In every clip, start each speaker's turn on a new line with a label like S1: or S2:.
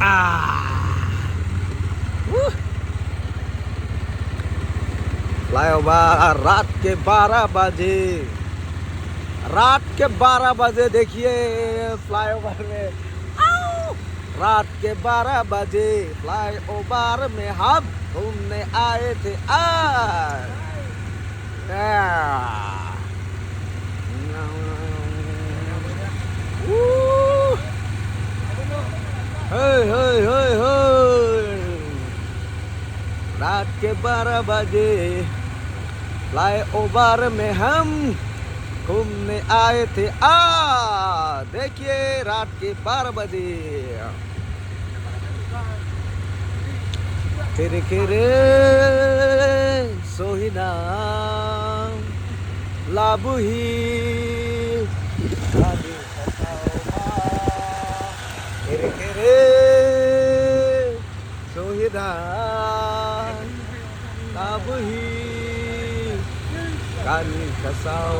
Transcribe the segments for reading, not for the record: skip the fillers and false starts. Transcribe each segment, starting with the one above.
S1: Ah! Flyover रात के 12 बजे, रात के 12 बजे देखिए फ्लाईओवर में आओ! रात के 12 बजे फ्लाईओवर में हम घूमने आए थे आज। Yeah. Woo! Hey, hey, hey, hey! रात के 12 बजे फ्लाईओवर में हम घूमने आए थे। आ देखिए, रात के 12 बजे। খিৰিকীৰে চহিনা লাবুহি কানি খিৰিকীৰে চহিনা লাবুহি কানি খাচাও।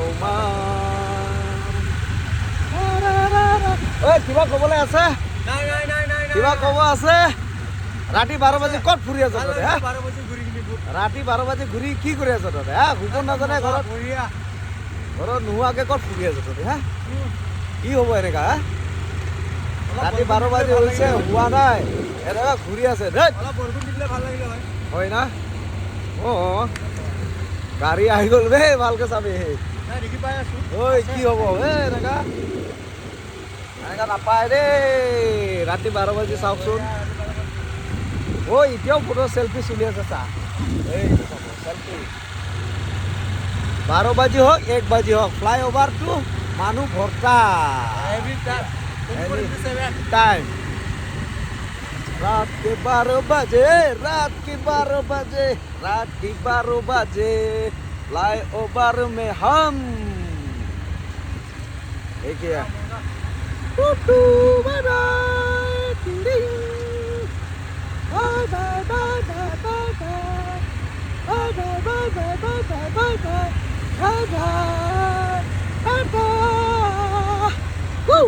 S1: ঐ, কিবা ক'বলৈ আছে?
S2: নাই নাই নাই নাই।
S1: কিবা ক'ব আছে? ৰাতি 12 বাজি ক'ত ফুৰি আছ তহঁতে, হা?
S2: 12 বাজি ঘূৰি কিনি।
S1: ৰাতি 12 বাজি ঘূৰি কি কৰি আছ তহঁতে, হা? শুব নাজানে ঘৰত।
S2: বঢ়িয়া।
S1: ঘৰত নোহোৱাকে ক'ত ফুৰি আছ তহঁতে, হা? কি হ'ব এনেকা, হা? ৰাতি 12 বাজি হৈছে, হোৱা নাই, এনেকা ঘূৰি আছে, ধেৎ।
S2: অলপ বৰষুণ দিলে ভাল লাগিলে হয়।
S1: হয় না? অঁ, গাড়ী আহি গ'ল বে, ভালকে চাবি।
S2: নাই, দেখি পাই আছো।
S1: ঐ, কি হ'ব এ? এনেকা এনেকা নাপায় দেই ৰাতি 12 বাজি। চাওকচোন ঐ, এতিয়াও ফটো চেলফি চলি আছে, চা। এইটো চাব, চেলফি। 12 বাজি হওক, 1 বাজি হওক, ফ্লাইঅভাৰটো মানুহ ভৰ্তা।
S2: Every time, 24/7।
S1: Time. रात के 12 बजे, रात के 12 बजे, रात के 12 बजे फ्लाई ओवर में हम देखिए। टूटू, bye bye, bye bye bye bye bye bye bye bye bye bye bye bye bye bye bye bye bye. Woo!